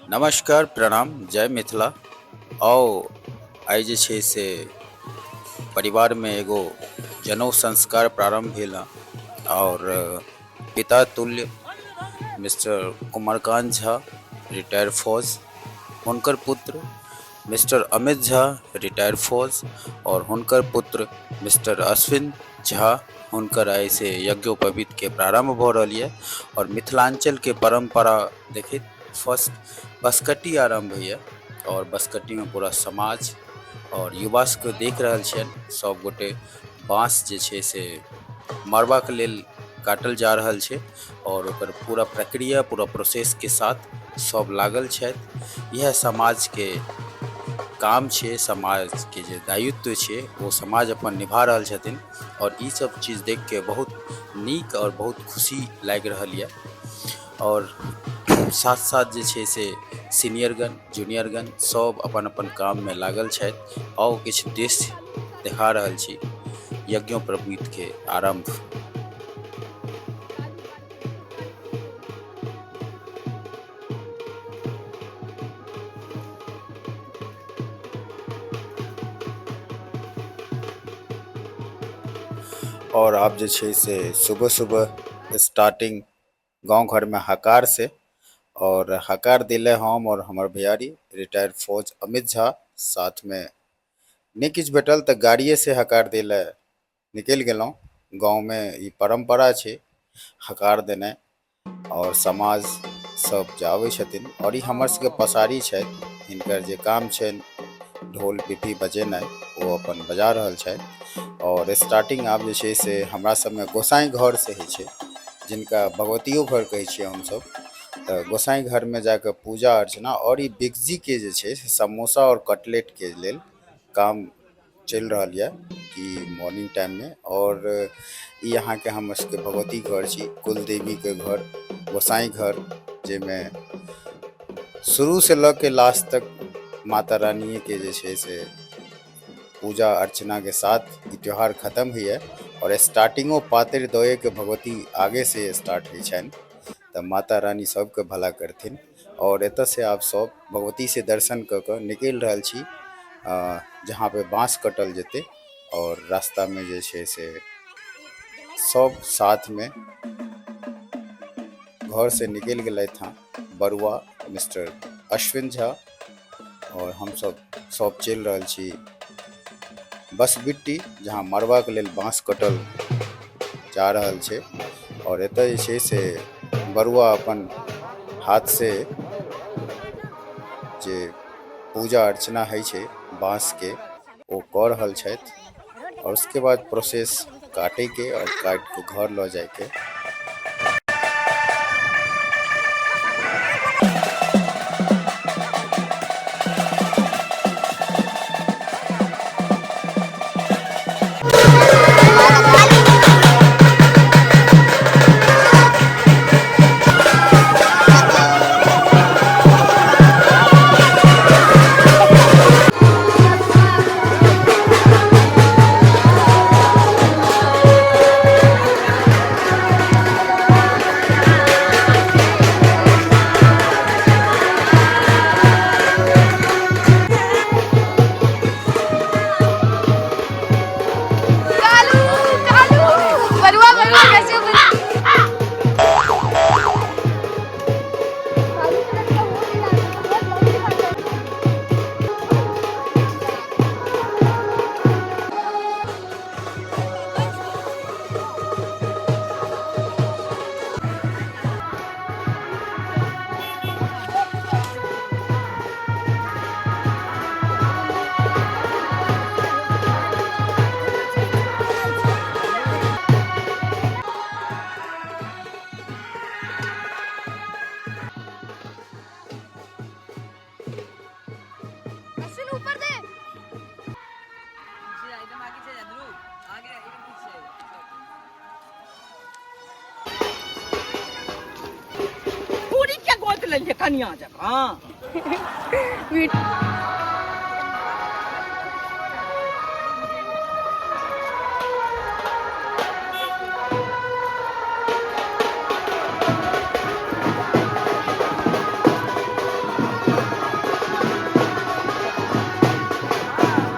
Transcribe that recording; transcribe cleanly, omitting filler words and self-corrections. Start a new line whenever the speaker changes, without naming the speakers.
नमस्कार, प्रणाम, जय मिथिला। आउ आइ जे छै से परिवारमे एगो जनउ संस्कार प्रारम्भ भेल हँ आओर पिता तुल्य मिस्टर कुमारकान्त झा रिटायर फौज, हुनकर पुत्र मिस्टर अमित झा रिटायर फौज आओर हुनकर पुत्र मिस्टर अश्विन झा, हुनकर आइ से यज्ञोपवीतके प्रारम्भ भऽ रहल यऽ। आओर मिथिलाञ्चलके परम्परा देखैत फर्स्ट बसकट्टी आरम्भ होइए आओर बसकट्टीमे पूरा समाज आओर युवा सबके देख रहल छियनि, सब गोटे बाँस जे छै से मरबाके लेल काटल जा रहल छै आओर ओकर पूरा प्रक्रिया पूरा प्रोसेसके साथ सब लागल छथि। इएह समाजके काम छै, समाजके जे दायित्व छै ओ समाज अपन निभा रहल छथिन आओर ई सब चीज देखिके बहुत नीक आओर बहुत खुशी लागि रहल यऽ। आओर साथ साथ जे छै से सीनियरगण जूनियरगण सब अपन अपन काममे लागल छथि। आउ किछु दृश्य देखा रहल छी यज्ञोपवीतके आरम्भ। आओर आब जे छै से सुबह सुबह स्टार्टिंग गाँव घरमे हकार से, आओर हकार दिले हम आओर हमर भैयारी रिटायर फौज अमित झा साथमे। नहि किछु भेटल तऽ गाड़िए से हकार दै लए निकलि गेलहुँ। गाँवमे ई परम्परा छै हकार देनाइ आओर समाज सब जे आबै छथिन आओर ई हमर सबके पसारी छथि, हिनकर जे काम छनि ढोल पिपही बजेनाइ ओ अपन बजा रहल छथि। आओर स्टार्टिंग आब जे छै से हमरा सबमे गोसाइ घरसँ होइ छै, जिनका भगवतियो घर कहै छियै हमसब। तऽ गोसाइ घरमे जाकऽ पूजा अर्चना आओर ई बिगजीके जे छै से समोसा आओर कटलेटके लेल काम चलि रहल यऽ ई मॉर्निंग टाइममे। आओर ई अहाँके हमर सबके भगवती घर छी, कुलदेवीके घर, गोसाइ घर, जाहिमे शुरूसँ लऽ के लास्ट तक माता रानिएके जे छै से पूजा अर्चनाके साथ ई त्यौहार खतम होइए। आओर स्टार्टिंगो पातरि दएके भगवती आगेसँ स्टार्ट होइ छनि, तऽ माता रानी सबके भला करथिन। आओर एतऽसँ आब सब भगवतीसँ दर्शन कऽ कऽ निकलि रहल छी जहाँ पे बाँस कटल जेतै। आओर रास्तामे जे छै से सब साथमे घरसँ निकलि गेलथि हँ, बरुआ मिस्टर अश्विन झा आओर हमसब सब चलि रहल छी बसबिट्टी, जहाँ मरबाके लेल बाँस कटल जा रहल छै। आओर एतऽ जे छै से बरुआ अपन हाथसँ जे पूजा अर्चना होइ छै बाँसके ओ कऽ रहल छथि आओर उसके बाद प्रोसेस काटैके आओर काटिके घर लऽ जाइके।
कालू कालू बरुआ बरुआ कैसे हो? अश्विन ऊपर दे।
पूरी के गोद लेलिए कनिया जकाँ।